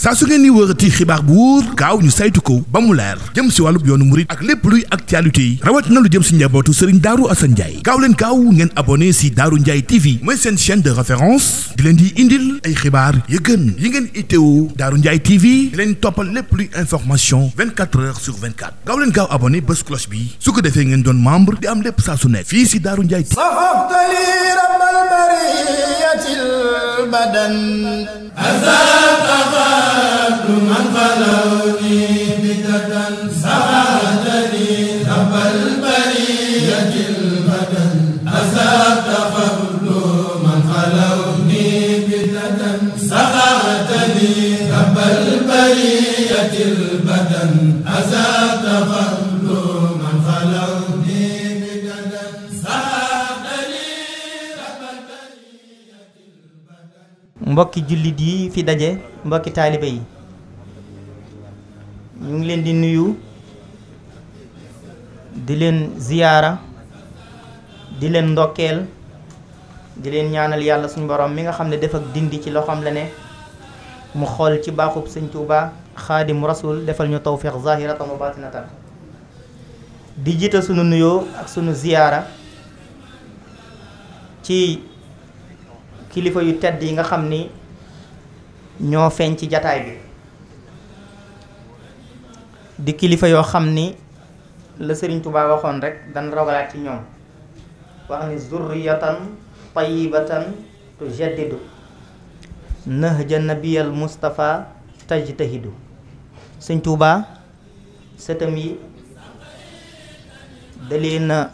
saa su ngeen ni wërati xibaar bu wóor gaaw ñu saytu ko ba mu leer jëm si wàllub yoonu murit ak lépp luy actualité yi rawat na lu jëm si njabootu Serigne Darou Assane Ndiaye gaaw leen gaaw ngeen abonné si Darou Ndiaye TV mooy seen chaîne de référence di leen di indil ay xibaar yu gën yi ngeen itteewu Darou Ndiaye TV di leen toppal lépp luy information 24 heures sur 24 gaaw leen gaaw abonné bés cloche bi su ko defee ngeen doon membre di am lépp saa su nekk fii si Darou Ndiaye TV. mbokki jullit yi fi daje mbokki taalibe yi ñu ngi leen di nuyu di leen ziyaara di leen ndokkeel di leen ñaanal yàlla suñu borom mi nga xam ne def ak dindi ci loxoom la ne mu xool ci baaxub sëñ Tuuba xaadim rasul defal ñu tawfiq zahiratan wa batinatan di jiital sunu nuyoo ak sunu ziyaara ci kilifa yu tedd yi nga xam ni ñoo feeñ ci jataay bi di kilifa yoo xam ni la Sëriñ Tuubaa waxoon rek dan rogalaat ci ñoom wax ni zurriyatan tayyibatan tujaddidu nahja nabiyal Mustafa tajtahidu Sëriñ Tuubaa sëtam yi da leen a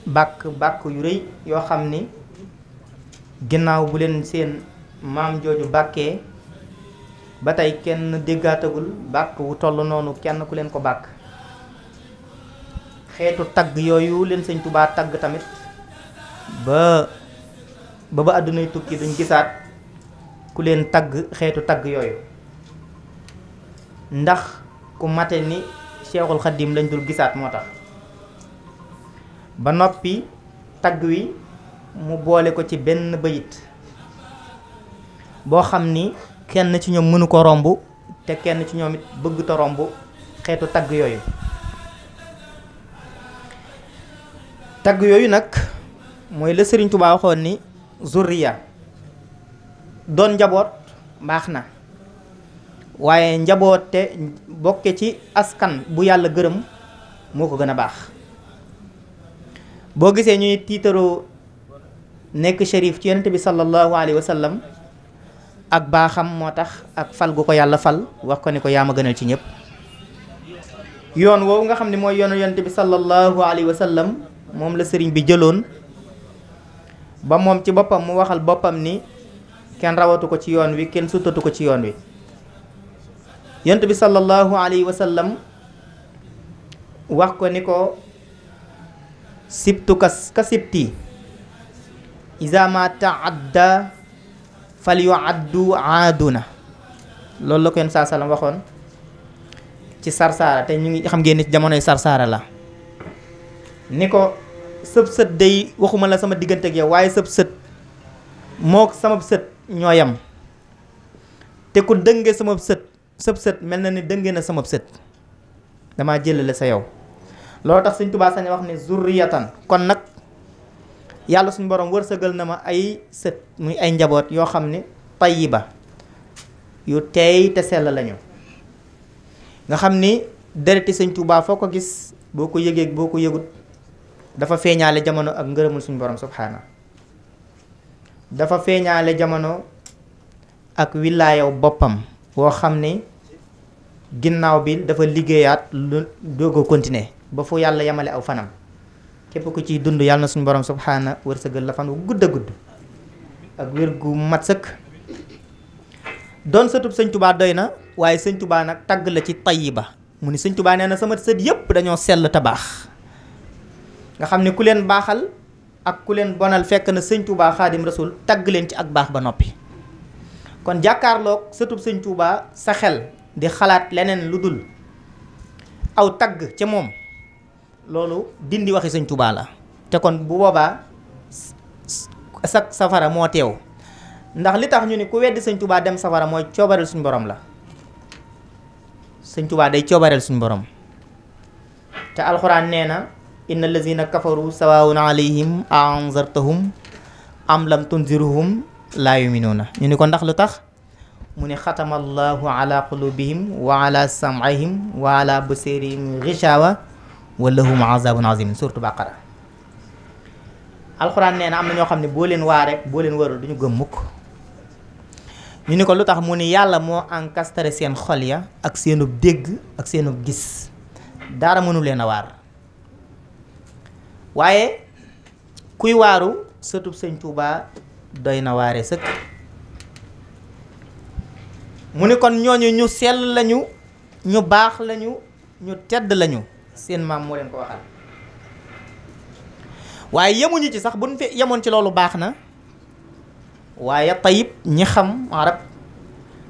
bàkk yu rëy yoo xam ni ginnaaw bu leen seen maam jooju bàkkee ba tey kenn déggaatagul bàkk wu toll noonu kenn ku leen ko bàkk xeetu tagg yooyu leen sëñ Tuubaa tagg tamit ba àddunay tukki duñ gisaat ku leen tagg xeetu tagg yooyu ndax ku mate ni Seexul Xaddim lañ dul gisaat moo tax ba noppi tagg wi mu boole ko ci benn bayit boo xam ni kenn ci ñoom mënu ko romb te kenn ci ñoom it bëgg ta romb xeetu tagg yooyu nag mooy la Sëriñ Tuubaa waxoon ni zurriya doon njaboot baax na waaye njaboot te bokke ci askan bu yàlla gërëm moo ko gën a baax boo gisee ñuy tiitaroo nekk shérif ci yonent bi sallallahu alayhi wa sallam ak baaxam moo tax ak fal gu ko yàlla fal wax ko ni ko yaa ma gënal ci ñëpp yoon woowu nga xam ne mooy yoonu yonent bi sallallahu alayhi wa sallam moom la sëriñ bi jëloon ba moom ci boppam mu waxal boppam ni kenn rawatu ko ci yoon wi kenn sutatu ko ci yoon wi yonent bi sallallahu alayhi wa sallam wax ko ni ko sibtu ka sibti iza ma taadda fal yuaddu aaduna loolu la ko yenn saa salaam waxoon ci sarsaara te ñu ngi xam ngeen ni jamonoy sarsaara la ni ko sëb sët day waxuma la sama diggante ak yow waaye sëb sët moo sama sët ñoo yam te ku dënge sama sët sëb sët mel na ni dënge na sama sët damaa jëlale sa yow loolu tax Sëñ Tuubaa sañ wax ne zurriyatan kon nag yàlla suñu borom wërsëgal na ma ay sët muy ay njaboot yoo xam ne tayyiba yu teey te sell lañu nga xam ni dereti Sëñ Tuubaa foo ko gis boo ko yëgee boo ko yëgut dafa feeñaale jamono ak ngërëmul suñu borom subhaana dafa feeñaale jamono ak wilaayaw boppam boo xam ne ginnaaw bi dafa liggéeyaat lu doog a continuer ba fu yàlla yemale aw fanam képp ku ciy dund yàlla na suñu borom subhaana wërsëgal la fan wu gudd a gudd ak wér gu mat sëkk doon sëtub Sëñ Tuubaa doy na waaye Sëñ Tuubaa nag tagg la ci tayyiba mu ni Sëñ Tuubaa nee na sama sët yépp dañoo sell te baax nga xam ne ku leen baaxal ak ku leen bonal fekk na Sëñ Tuubaa xaadim rasul tagg leen ci ak baax ba noppi kon jàkkaarloog sëtub Sëñ Tuubaa sa xel di xalaat leneen lu dul aw tagg ca moom loolu dindi waxi Sëñ Tuubaa la te kon bu boobaa sak safara moo teew ndax li tax ñu ni ku weddi Sëñ Tuubaa dem safara mooy coobareel suñu borom la Sëñ Tuubaa day coobareel suñu borom te alxuraan nee na inna allazina kafaru sawaawun alayhim a anzartahum am lam tunziruhum laa yuminuuna. ñu ni ko ndax lu tax mu ne xatama allahu ala qulubihim wa ala sam'ihim wa ala basirihim ghishawa wa lahum azabun azim. surtout Baqara. alxuraan nee na am na ñoo xam ne boo leen waa rek boo leen warul duñu gëm mukk. ñu ni ko lu tax mu ni yàlla moo encastré seen xol ya ak seenub dégg ak seenub gis dara mënu leen a waar. waaye kuy waaru sëtub Sëñ Tuubaa doy na waare sëkk. mu ni kon ñooñu ñu sell lañu, ñu baax lañu, ñu tedd lañu, seen maam moo leen ko waxal. waaye yemuñu ci sax buñ fi yemoon ci loolu baax na, waaye tayib ñi xam arab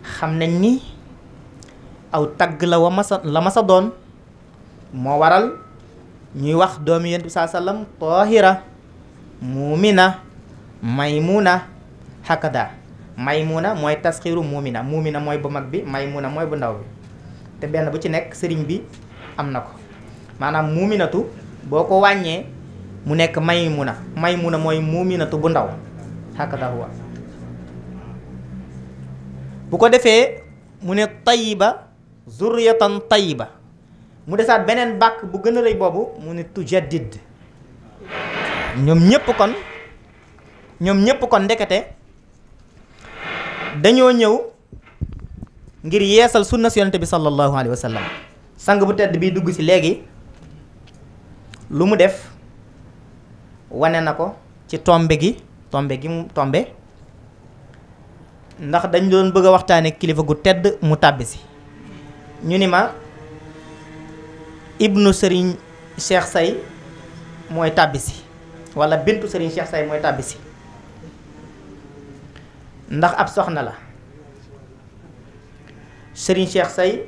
xam nañ ni aw tagg la masa doon moo waral ñuy wax doomi Yonent bi sallam tahira, muumina, maymuna, hakada. maymuna mooy tasxiiru muumina mooy bu mag bi, maymuna mooy bu ndaw bi, te benn bu ci nekk sëriñ bi am na ko. maanaam muuminatu boo ko wàññee mu nekk maymuna mooy muuminatu bu ndaw, hakada huwa. bu ko defee mu ne tayiba zurriyatan tayiba, mu desaat beneen bàkk bu gën a rëy boobu mu ne tujaddid. ñoom ñépp kon ndekete dañoo ñëw ngir yeesal sunna si Yonent bi sallallahu alayhi wa sallam. sang bu tedd bi dugg ci léegi lu mu def wane na ko ci tombe gi mu tombe, ndax dañ doon bëgg a waxtaane kilifa gu tedd mu tàbbi si. ñu ni ma ibnu Serigne Cheikh Say mooy tàbbi si, wala bintu Serigne Cheikh Say mooy tàbbi si, ndax ab soxna la. Serigne Cheikh Say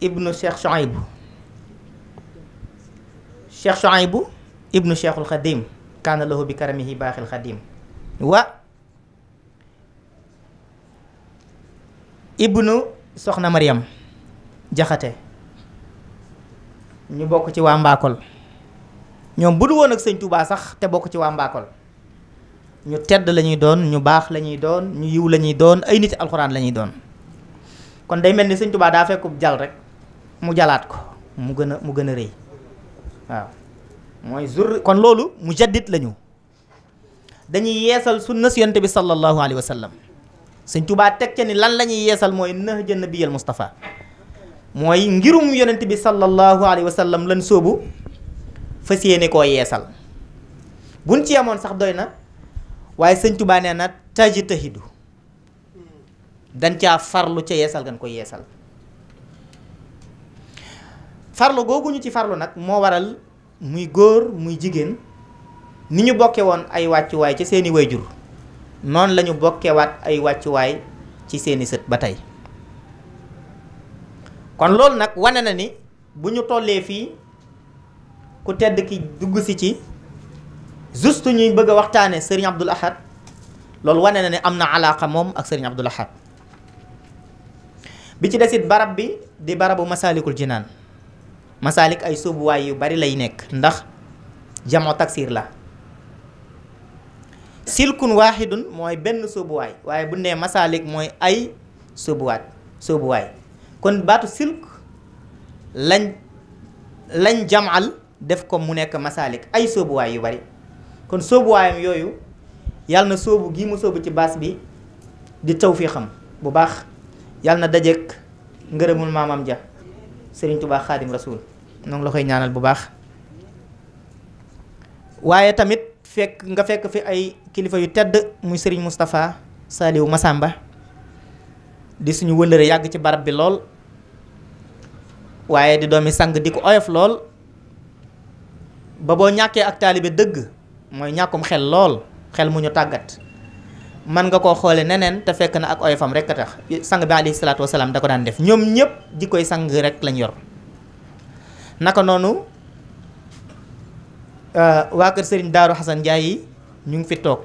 ibnu Cheikh Chouaïbou, Cheikh Chouaïbou ibnu Cheikhul Khadim kaana lahu bi karamihi baaxil Khadim wa ibnu soxna Mariam Jaxate, ñu bokk ci waa Mbakol. ñoom bu du woon ak Sëñ Tuubaa sax te bokk ci waa Mbakol, ñu tedd lañuy doon, ñu baax lañuy doon, ñu yiw lañuy doon, ay nit alxuraan lañuy doon. kon day mel ni Sëñ Tuubaa daa fekkub jal rek mu jalaat ko mu gën a rëy. waaw mooy kon loolu mujaddid lañu, dañuy yeesal sunna si Yonent bi sallallahu alayhi wa sallam. Sëñ Tuubaa teg ca ni lan la ñuy yeesal mooy nahja nabiyal Mustafa, mooy ngirum Yonent bi sallallahu alayhi wa sallam lan sóobu fas yéene koo yeesal. buñ ci yemoon sax doy na, waaye Sëñ Tuubaa nee na tajtahidu, dañ caa farlu ca yeesal gan ko yeesal. farlu googu ñu ci farlu nag moo waral muy góor muy jigéen ni ñu bokke woon ay wàccuwaay ci seeni wayjur noonu la ñu bokkewaat ay wàccuwaay ci seeni sët ba tey. kon loolu nag wane na ni bu ñu tollee fii ku tedd ki dugg si ci juste ñuy bëgg a waxtaane Serigne Abdoul Ahad, loolu wane na ne am na alaaqa moom ak Serigne Abdoul Ahad. bi ci desit barab bi di barabu Masaalikul Jinaan. Masaalik ay sóobuwaay yu bari lay nekk ndax jamoo taksir la. silkun waaxidun mooy benn sóobuwaay, waaye bu nee Masaalik mooy ay sóobuwaay. kon baatu silk lañ jamal def ko mu nekk Masaalik ay sóobuwaay yu bari. kon sóobuwaayam yooyu yàlla na sóobu gi mu sóobu ci baas bi di tawfiixam bu baax, yàlla na dajeek ngërëmul maamam ja Serigne Touba Xaadim Rasul. noonu la koy ñaanal bu baax. waaye tamit fekk fi ay kilifa yu tedd muy Serigne Moustapha Saliou Massamba di suñu wëllëre yàgg ci barab bi lool, waaye di doomi sang di ko oyof lool, ba boo ñàkkee ak taalibe dëgg mooy ñàkkum xel lool, xel mu ñu tàggat man nga koo xoole neneen te fekk na ak oyofam rek a tax. sang bi alayhi salaatu wasalaam da ko daan def. ñoom ñëpp di koy sang rek lañ yor. naka noonu waa kër Serigne Darou Hassan Ndiaye yi ñu ngi fi toog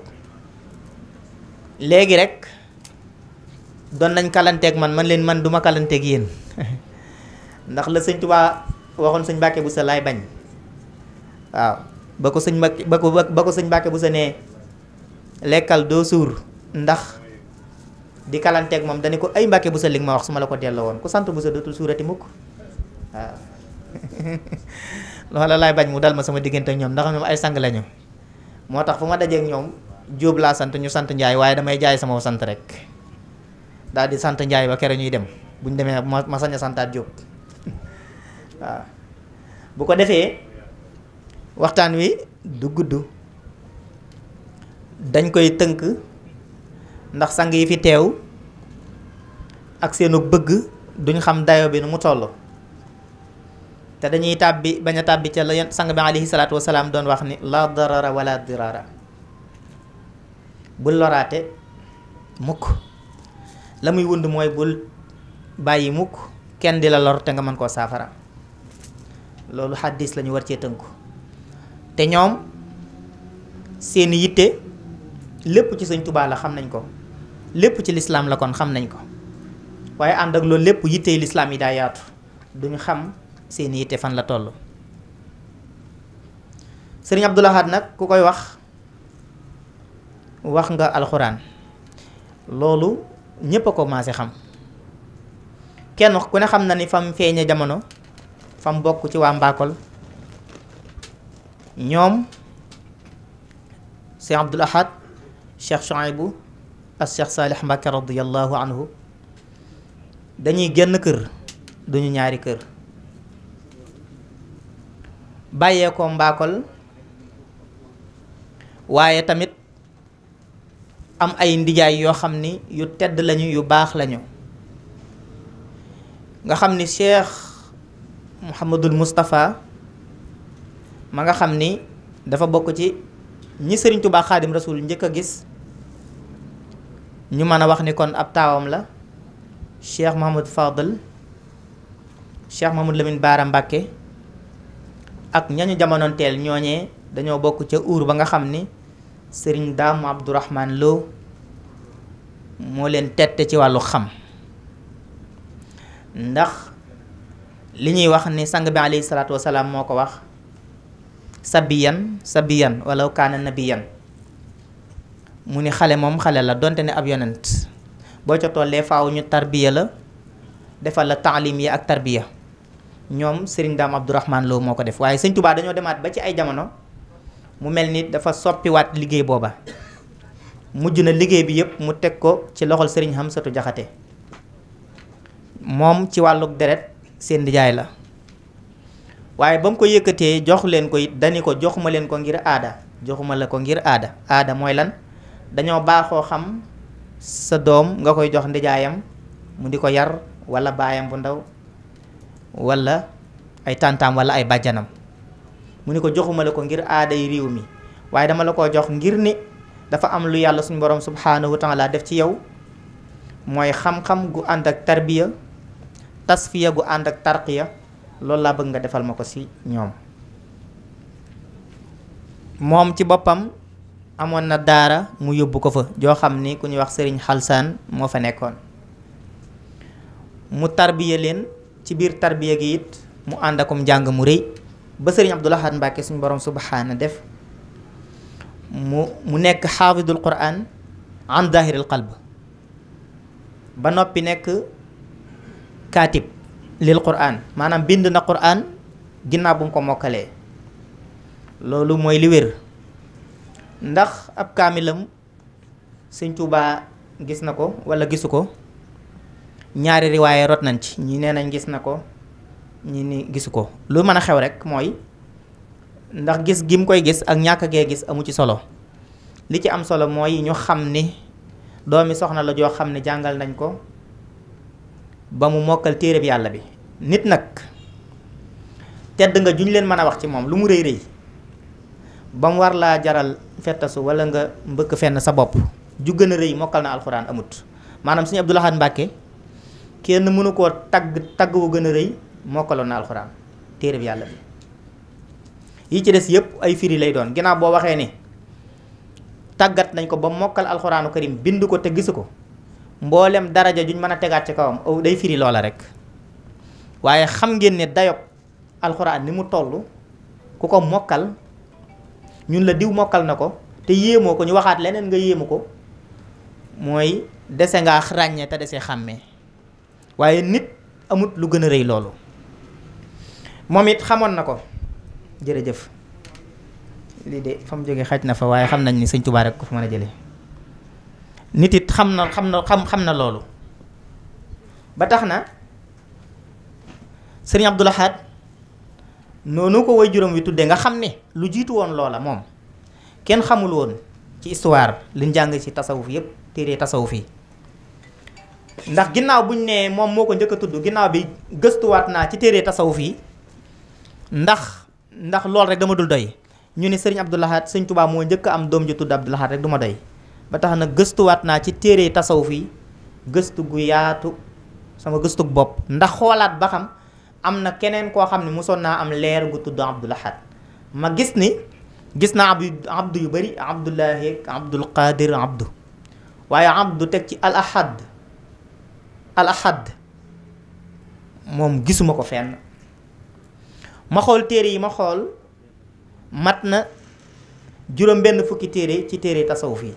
léegi rek doon nañ kalanteeg man leen man duma kalanteeg yéen ndax la sëñ Tuubaa waxoon sëñ Mbàkke Buso laay bañ waaw ba ko sëñ Mbàkke Buso nee lekkal doo suur ndax di kalanteeg moom dañu ko ay Mbàkke Buso li nga ma wax su ma la ko delloo woon ku sant Buso dootul suurati mukk waaw loola laay bañ mu dal ma sama diggante ak ñoom ndax ñoom ay sang lañu moo tax fu ma dajeek ñoom Jóob laa sant ñu sant Njaay waaye damay jaay sama sant rek daal di sant Njaay ba kere ñuy dem bu ñu demee ma sañ a santaat Jóob waaw bu ko defee waxtaan wi du gudd dañ koy tënk ndax sang yi fi teew ak seenu bëgg duñ xam dayo bi nu mu toll te dañuy bañ a tàbbi ca la sang bi alayhi salaatu wasalaam doon wax ni la darara wala dirara bul loraate mukk la muy wund mooy bul bàyyi mukk kenn di la lor te nga mën koo saafara loolu xaddis lañu war cee tënku te ñoom seeni yitte lépp ci Sëñ Tuubaa la xam nañ ko lépp ci lislaam la kon xam nañ ko waaye ànd ak loolu lépp yittey lislaam yi daa yaatu duñu xam seeni yitte fan la toll. Sëriñ Abdul Ahad nag ku koy wax nga alxuraan loolu ñépp a ko maase xam kenn ku ne xam na ni fam feeñe jamono fam bokk ci waa Mbakol ñoom Cheikh Abdul Ahad Cheikh Chouaïbou ak Cheikh Saalih Mbàkke radiyallahu anhu dañuy génn kër duñu ñaari kër bàyyee ko Mbakol waaye tamit am ay ndijaay yoo xam ni yu tedd lañu yu baax lañu nga xam ni Cheikh Mouhamadul Moustapha ma nga xam ni dafa bokk ci ñi Sëriñ Tuubaa Xaadim Rasuul njëkk a gis ñu mën a wax ni kon ab taawam la Cheikh Mouhamad Fadel Cheikh Mouhamad Lamine Baara Mbàkke ak ñañu jamonoonteel ñooñee dañoo bokk ca uur ba nga xam ni Sëriñ Daam Abdourahman Lo moo leen tette ci wàllu xam ndax li ñuy wax ni sang bi alayhi salaatu wasalaam moo ko wax sabiyan wala kaana nabiyan mu ni xale moom xale la donte ne ab yonent boo ca tollee faaw ñu tarbiya la defal la taalim yi ak tarbiya ñoom Sëriñ Daam Abdourahman Lo moo ko def waaye Sëñ Tuubaa dañoo demaat ba ci ay jamono mu mel ni dafa soppiwaat liggéey booba mujj na liggéey bi yëpp mu teg ko ci loxol Sëriñ Hamsatu Jaxate moom ci wàlluk deret seen ndijaay la waaye ba mu ko yëkkatee jox leen ko it dani ko joxuma leen ko ngir aada joxuma la ko ngir aada mooy lan dañoo baaxoo xam sa doom nga koy jox ndijaayam mu di ko yar wala baayam bu ndaw wala ay tàntaam wala ay bàjjanam mu ni ko joxuma la ko ngir aada yi réew mi waaye dama la ko jox ngir ni dafa am lu yàlla suñu borom subhaanahu wa taala def ci yow mooy xam-xam gu ànd ak tarbiya tasfiya gu ànd ak tarqiya loolu laa bëgg nga defal ma ko ci ñoom. moom ci boppam amoon na daara mu yóbbu ko fa joo xam ni ku ñuy wax sëriñ xalsaan moo fa nekkoon mu tarbiya leen ci biir tarbiya gi it mu ànd akum njàng mu rëy ba sëriñ Abdul Ahad Mbàkke suñu borom subhaana def mu nekk xaafidul quran an zahiril qalb ba noppi nekk kaatib lil quran maanaam bind na quran ginnaaw bu mu ko mokkalee loolu mooy li wér ndax ab kaamilam Sëñ Tuubaa gis na ko wala gisu ko ñaari riwaaye rot nañ ci ñi nee nañ gis na ko ñi ni gisu ko lu mën a xew rek mooy ndax gis gi mu koy gis ak ñàkk gee gis amu ci solo li ci am solo mooy ñu xam ni doomi soxna la joo xam ne jàngal nañ ko ba mu mokkal téereb yàlla bi nit nag tedd nga juñ leen mën a wax ci moom lu mu rëy rëy ba mu war laa jaral fettasu wala nga mbëkk fenn sa bopp ju gën a rëy mokkal na alxuraan amut maanaam Sëñ Abdul Ahad Mbàkke kenn mënu koo tagg wu gën a rëy mokkaloon na alxuraan téereb yàlla bi yi ci des yëpp ay firi lay doon ginnaaw boo waxee ni tàggat nañ ko ba mokkal alxuraanu karim bind ko te gisu ko mboolem daraja juñ mën a tegaat ci kawam aw day firi loola rek waaye xam ngeen ne dayob alxuraan ni mu toll ku ko mokkal ñun la diw mokkal na ko te yéemoo ko ñu waxaat leneen nga yéemu ko mooy dese ngaa ràññee te dese xàmmee waaye nit amut lu gën a rëy loolu moom it xamoon na ko jërëjëf lii de fa mu jógee xaj na fa waaye xam nañ ni sëñ Tuubaa rek ko fa mën a jële nit it xam na loolu ba tax na sëriñ Abdul Ahad noonu ko way juróom wi tuddee nga xam ne lu jiitu woon loola moom kenn xamul woon ci histoire liñ jàng ci tasawuf yépp téere tasawuf yi ndax ginnaaw buñ ne moom moo ko njëkk a tudd ginnaaw bi gëstuwaat naa ci téere tasawuf yi ndax loolu rek dama dul doy ñu ne sëriñ Abdul Ahad sëñ Tuubaa moo njëkk am doom ju tudd Abdul Ahad rek du ma doy ba tax na gëstuwaat naa ci téere tasawuf yi gëstu gu yaatu sama gëstug bopp ndax xoolaat ba xam am na keneen koo xam ne mosoon naa am leer gu tudd Abdul Ahad ma gis naa abdu yu bari Abdullahi Abdul Qadir abdu waaye abdu teg ci al ahad moom gisuma ko fenn ma xool téere yi ma xool mat na juróom benn fukki téere ci téere tasawuf yi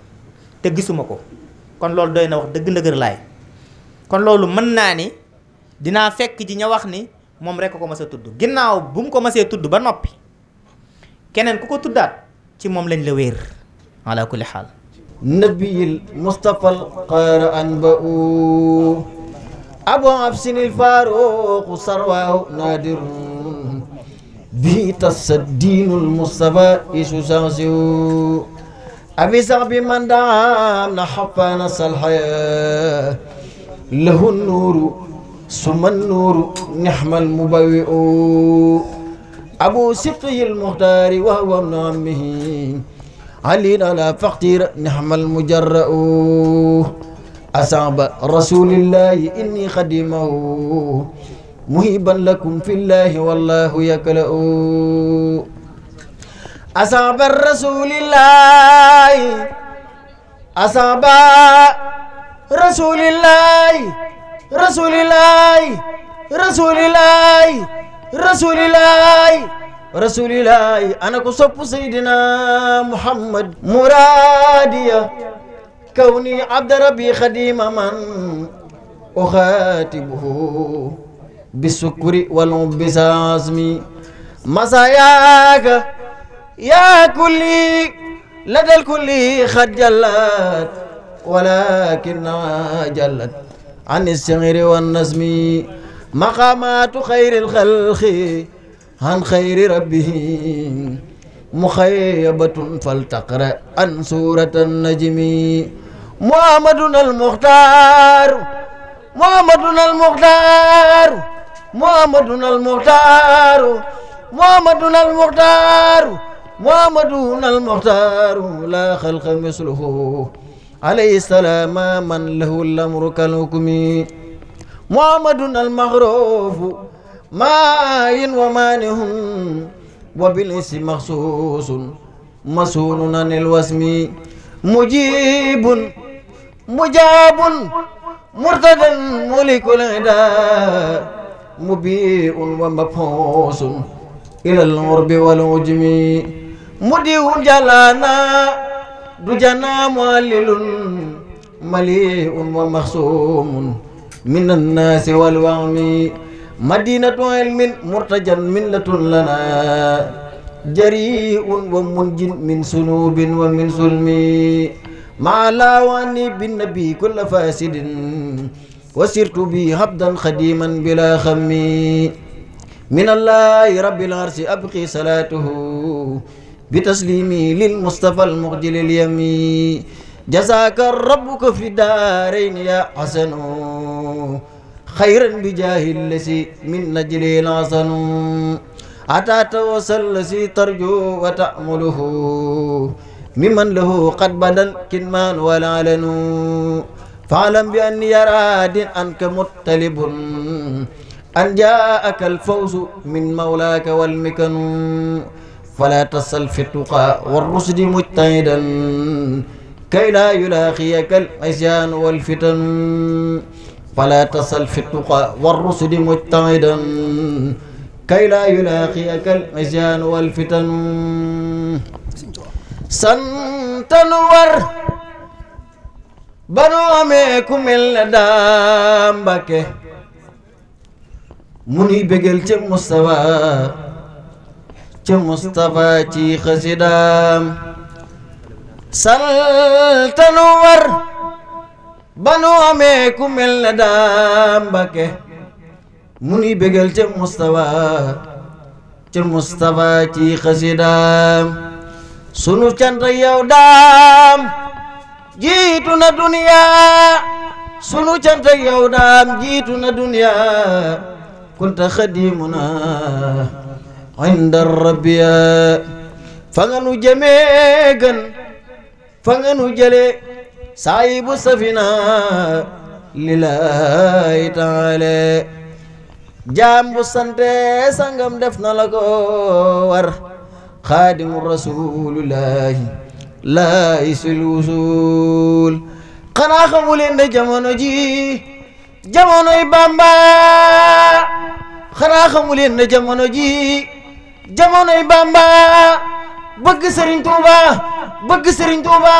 te gisuma ko kon loolu doy na wax dëgg ndëgër laay kon loolu mën naa ni dinaa fekk ji ña wax ni moom rekk ko mas a tudd ginnaaw bu mu ko masee tudd ba noppi keneen ku ko tuddaat ci moom lañ la wéer ala kulli xaal nabiyil mustafa al qaara an ba u abu absinil faaruqu sarwaaw naadirun bi tasa diinul mustafa isu sansiw abi sax bi man daam na xafaana salxaya lahu nuuru suma nuuru nixmal mubawiu abu sibtiyil muxtaari wa huwa ibnu ammihi علي على فقير نحم المجرأ أصحاب رسول الله إني خديمه مهيبا لكم في الله والله يكلأ أصحاب الرسول الله أصحاب رسول الله رسول الله رسول الله رسول الله رسول الله أنا كصب سيدنا محمد مرادية كوني عبد ربي خديم من أخاتبه بالسكر والعبس عزمي مساياك يا كلي لدى الكل خجلت ولكن جلت عن السغر والنزم مقامات خير الخلق عن خير ربه مخيبة فلتقرأ عن سورة النجم محمدنا المختار محمدنا المختار محمدنا المختار محمدنا المختار محمدنا المختار لا خلق مثله عليه السلام من له الأمر كالحكم محمدنا المغروف ماء ومانه وبالاسم مخصوص مسؤول عن الوسم مجيب مجاب مرتدى ملك العداء مبيء ومبعوث إلى الغرب والعجم مديع جلانا دجنا معلل مليء ومخصوم من الناس والوهم مدينة علم مرتجى منة لنا جريء ومنج من سنوب ومن سلم مع لاواني بالنبي كل فاسد وسرت بي عبدا خديما بلا خم من الله رب العرش أبقي صلاته بتسليمي للمصطفى المخجل اليمي جزاك ربك في الدارين يا حسن خيرا بجاه الذي من نجل الحسن أتى توصل الذي ترجو وتأمله ممن له قد بدل كنمان والعلن فاعلم بأني راد أنك مطلب أن جاءك الفوز من مولاك والمكن فلا تصل في التقى والرشد مجتهدا كي لا يلاقيك العصيان والفتن فلا تصل في التقى والرشد مجتهدا كي لا يلاقيك العصيان والفتن سنتنور بنو أميكم الندام بكي مني بقل مصطفى تي خسدام سنتنور بنو أميكم الندام بكي مني بقل مصطفى تي خسدام sunu cant yow daam jiitu na duniya sunu cant yow daam jiitu na duniya kunta xadimuna inda rabbiya fa nga nu jëmee gën fa nga nu jële saayibu safina lillahi taala jaam bu sante sangam def na la ko war xaadimu rasuulullaahi laa isil wusuul xanaa xamu leen ne jamono ji jamonoy Bamba xanaa xamu leen ne jamono ji jamonoy Bamba bëgg Serigne Touba bëgg Serigne Touba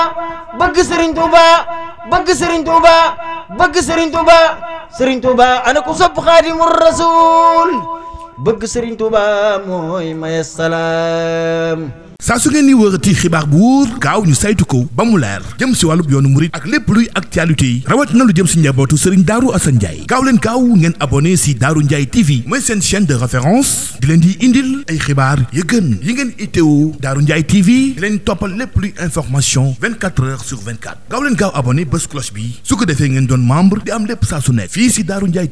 bëgg Serigne Touba bëgg Serigne Touba bëgg Serigne Touba Serigne Touba ana ku sopp xaadimu rasuul bëgg Serigne Touba mooy maye salaam. saa su ngeen ni wërati xibaar bu wóor gaaw ñu saytu ko ba mu leer jëm si wàllub yoonu murit ak lépp luy actualité yi rawat na lu jëm si njabootu Serigne Darou Assane Ndiaye gaaw leen gaaw ngeen abonné si Darou Ndiaye TV mooy seen chaîne de référence di leen di indil ay xibaar yu gën yi ngeen itteewu Darou Ndiaye TV di leen toppal lépp luy information 24 heures sur 24 gaaw leen gaaw abonné bés cloche bi su ko defee ngeen doon membre di am lépp saa su nekk fii si Darou Ndiaye